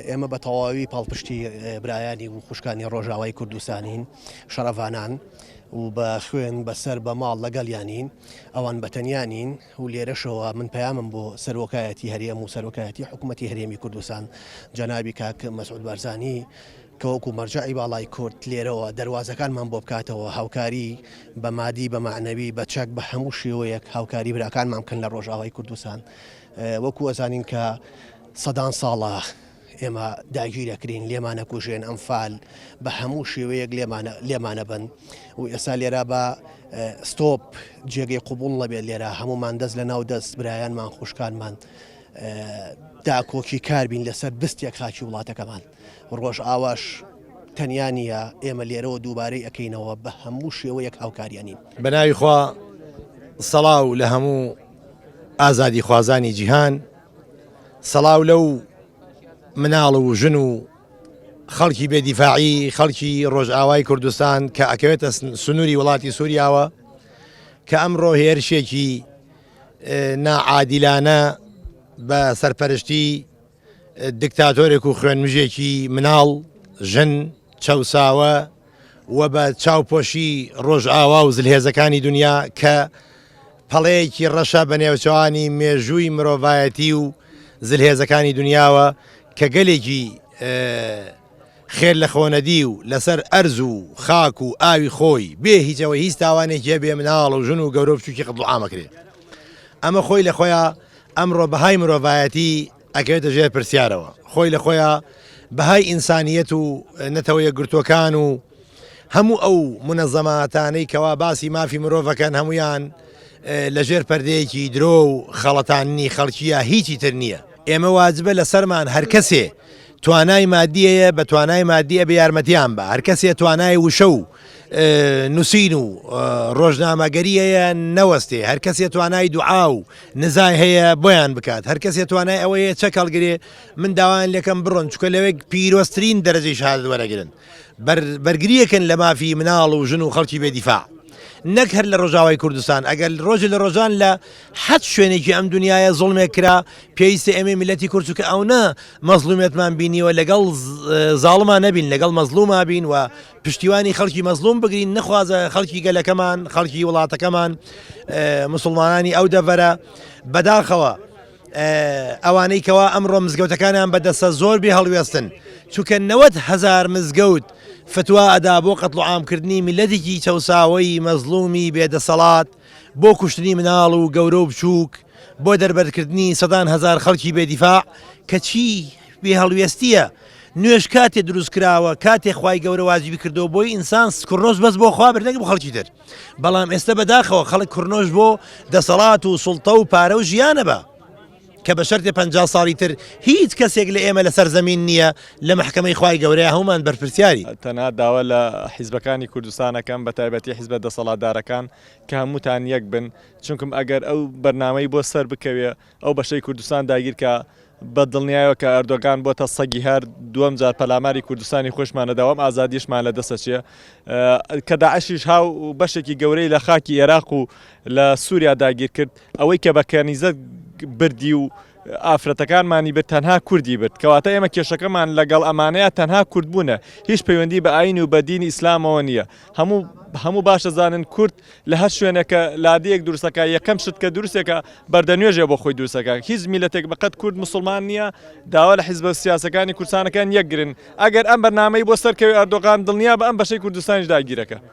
ئێمە بە تەواوی پاڵپشتی برایانی و خوشکانی ڕۆژاوای کوردستانین، شەڕڤانان و بە خوێن، بە سەر، بە ماڵ لەگەڵیانین، ئەوان بە تەنیا نین و لێرەشەوە من پەیامم بۆ سەرۆکایەتی هەرێم و سەرۆکایەتی حکوومەتی هەرێمی کوردستان جەنابی کاک مەسعود بارزانی کە وەکو مەرجەعی باڵای کورد لێرەوە دەروازەکانمان بۆ بکاتەوە هاوکاری بە مادی بە مەعنەوی بە چەک بە هەموو شێوەیەک هاوکاری براکانمان بکەن لە ڕۆژاوای کوردستان وەکو ئەزانین کە سەدان ساڵە ئێمە داگیرەکرین لێمانەکوژێن ئەمفال بە هەموو شێوەیەک لێمانە لێمانەبن و ئێستا لێرە بە ستۆپ جێگەی قوبوڵ نەبێت لێرە هەمومان دەست لە ناو دەست برایانمان خوشکانمان داکۆکی کاربین لەسەر بستێک خاکی وڵاتەکەمان ڕۆژئاواش تەنیا نییە ئێمە لێرەوە دووبارەی ئەەکەینەوە بە هەموو شێوەیەک هاوکاریانین. بە ناوی خوا سەڵاو لە هەموو ئازادیخوازانی جیهان سەڵاو لەو مناڵ و ژن و خەڵکی بێ دیفاعی خەڵکی ڕۆژئاوای کوردستان کە ئەکەوێتە سنووری وڵاتی سووریاوە کە ئەمڕۆ هێرشێکی ناعادیلانە بە سەرپەرشتی دکتاتۆرێک و خوێنمژێکی مناڵ، ژن، چەوساوە و بە چاوپۆشی ڕۆژئاوا و زلهێزەکانی دنیا کە پەڵەیەکی ڕەشە بە نێوچەوانی مێژووی مرۆڤایەتی و زلهێزەکانی دنیاوە کە گەلێکی خێر لە خۆنەدی و لەسەر ئەرز و خاک و ئاوی خۆی بێ هیچەوە هیچ تاوانێکی هەبێ مناڵ و ژن و گەورە و بچووکی قەتڵ عام ئەکرێ ئەمە خۆی لە خۆیا ئەمڕۆ بەهای مرۆڤایەتی ئەکەوێتە ژێر پرسیارەوە خۆی لە خۆیا بەهای ئینسانیەت و نەتەوە یەکگرتووەکان و هەموو ئەو منەزەماتانەی کەوا باسی مافی مرۆڤەکەن هەمویان لەژێر پەردەیەکی درۆ و خەڵەتاننی خەڵکیە هیچی تر نییە ئێمە واجبە لەسەرمان هەرکەسێ توانای مادی هەیە بە توانای مادی ئەبێ یارمەتیان بە هەرکەسێ توانای وشە و نووسین و ڕۆژنامەگەری هەیە نەوەستێ هەرکەسێ توانای دوعا و نزای هەیە بۆیان بکات هەرکەسێ توانای ئەوەیە چەک هەڵگرێ من داوایان لەکەم بڕۆن چکە لەوێک پیرۆزترین دەرەجەی شەهادەت وەرەگرن بەرگریەکەن لە مافی مناڵ و ژن و خەڵکی بێ دیفاع نەک هەر لە ڕۆژاوای کوردستان ئەگەر ڕۆژی لە ڕۆژان لە حەت شوێنێکی ئەم دنیاە زوڵمێک کرا پێویستە ئێمەی میلەتی کورد چونکە ئەونە مەزڵومیەتمان بینیوە لەگەڵ زاڵما نەبین لەگەڵ مەزڵوما بین و پشتیوانی خەڵکی مەزڵوم بگرین نەخوازە خەڵکی گەلەکەمان خەڵکی وڵاتەکەمان مسلمانانی ئەو دەڤەرە بەداخەوە ئەوانەی کەوا ئەمڕۆ مزگەوتەکانیان بەدەستە زۆر بێ هەڵوێستن چونکە 90 هزار مزگەوت فتوا ئەدا بۆ قەتڵ و عامکردنی میلەتێکی چەوساوەی مەزڵومی بێدەسەڵات بۆ کوشتنی مناڵ و گەورە و بچووک بۆ دەربەرکردنی سەدان هەزار خەڵکی بێ دیفاع کەچی بێ هەڵوێستیە نوێژ کاتێ دروست کراوە کاتێ خوای گەورە واجبی کردەوە بۆی ئینسان کڕنۆش بەس بۆ خوا برد نەک بۆ خەڵکی تر بەڵام ئێستا بەداخەوە خەڵک کڕنۆش بۆ دەسەڵات و سوڵتە و پارە و ژیانە بە کە بە شەرتێ 50 ساڵی تر هیچ کەسێک لە ئێمە لەسەر زەمین نییە لە مەحکەمەی خوای گەورەیە هەمومان بەرپرسیاری. تەنها داوا لە حیزبەکانی کوردستان ئەکەم بە تایبەتی حیزبە دەسەڵاتدارەکان کە هەمووتان یەک بن چونکم ئەگەر ئەو بەرنامەی بۆ سەر بکەوێ ئەو بەشەی کوردستان داگیرکا بە دڵنیایەوە کە ئەردۆگان بۆتە سەگی هەر دووەم جار پەلاماری کوردستانی خۆشمان ئەدا و ئەم ئازادیشمان لە دەست ئەچێ کە داعشیش هاو بەشێکی گەورەی لە خاکی ئێراق و لە سووریا داگیر کرد ئەوەی کە بە کەنیزە بردی و ئافرەتەکانمانی برد تەنها کوردی برد کەواتە ئێمە کێشەکەمان لەگەڵ ئەمانەیە تەنها کوردبوونە هیچ پەیوەندی بە ئاین و بە دینی ئیسلامەوە نییە هەموو هەموو باش دەزانن کورد لە هەر شوێنێکە لادێیەک دروستەکە یەکەم شت کە دروستێکە بەردە نوێژێ بۆ خۆی دروستەکە هیچ میلەتێک بەقەت کورد مسلمان نییە داوا لە حیزبە سیاسەکانی کوردستانەکان یەکگرن ئەگەر ئەم بەرنامەی بۆ سەرکەوێ ئەردۆغان دڵنیا بە ئەم بەشەی کوردستانیش داگیرەکە.